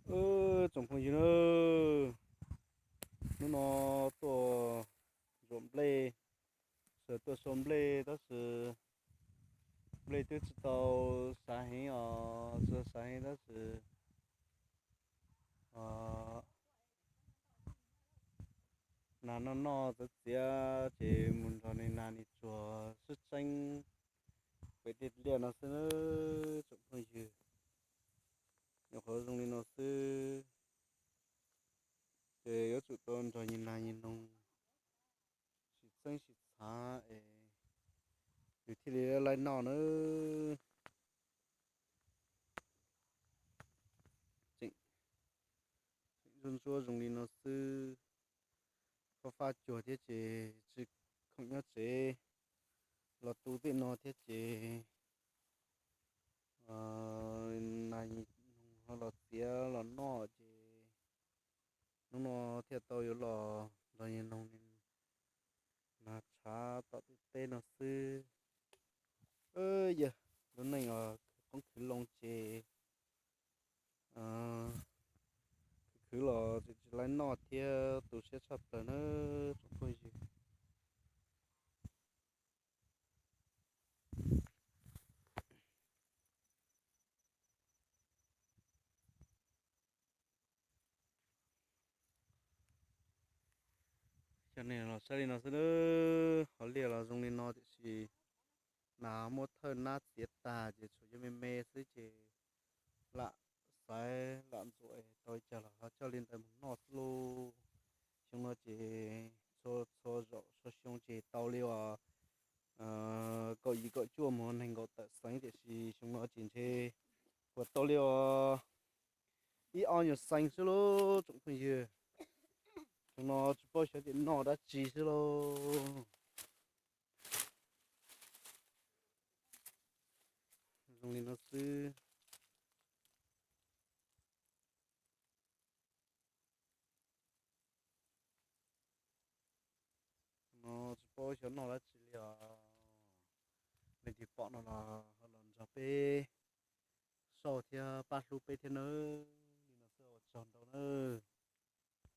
Ub, tsoom phooj ywg nawb, hnub no tuaj ntsuam nplej, sawv tuaj sau nplej tab sis nplej twb tsis tau xav heev os, tsis tau xav heev tab sis nas noj noj txiav txiav ces mus nrog niag nas niag tsuag sib txeeb pem tej liaj no xwb nawb tsoom phooj ywg. Nyuam qhuav zoo li no xwb ces yuav tsum tau nrog niag nas niag noog sib txeeb sib txhav es nws thiaj li laib noj nawb. Tseem ntsuab ntsuab zoo li no xwb, faj faj cuag thiab ces tsis khoom nyob tsev los tu tej no thiab ces nas noog ho los txiav los noj ces hnub no thiaj tau yuav los nrog niag noog nas tshav tom tej teb no xwb. Yog lub neej os, khwv qoob khwv loo ces khwv khwv los tsis laib noj thiab tu siab tshaj plaws nawb tsoom phooj ywg. Cov neeg los saib li no xwb nawb, hauv liaj los zoo li no tiam sis nas muab thawj nab txiav tag ces tshuav yuav me me xwb ces lam xaiv lam ntxuav es tau li cas los ho coj li ntawd mus noj xwb lauj. Xyoo no ces txhua txhua zaum txhua xyoo ces tau li uas kaum yim kaum cuaj mus nees nkaum tawm xeev tiam sis xyoo no ces ntshe kuj tau li uas ib ob nyuag xeev xwb lauj tsoom phooj ywg. Xyoo no tsis paub xyov tias noj dab tsi xwb lauj. Zoo li no xwb. No tsis paub xyov noj dab tsi li os. Leej twg pom no los ho los nrog peb saib thiab pab hlub peb thiab nawb. Li no xwb, ua tsaug ntau nawb.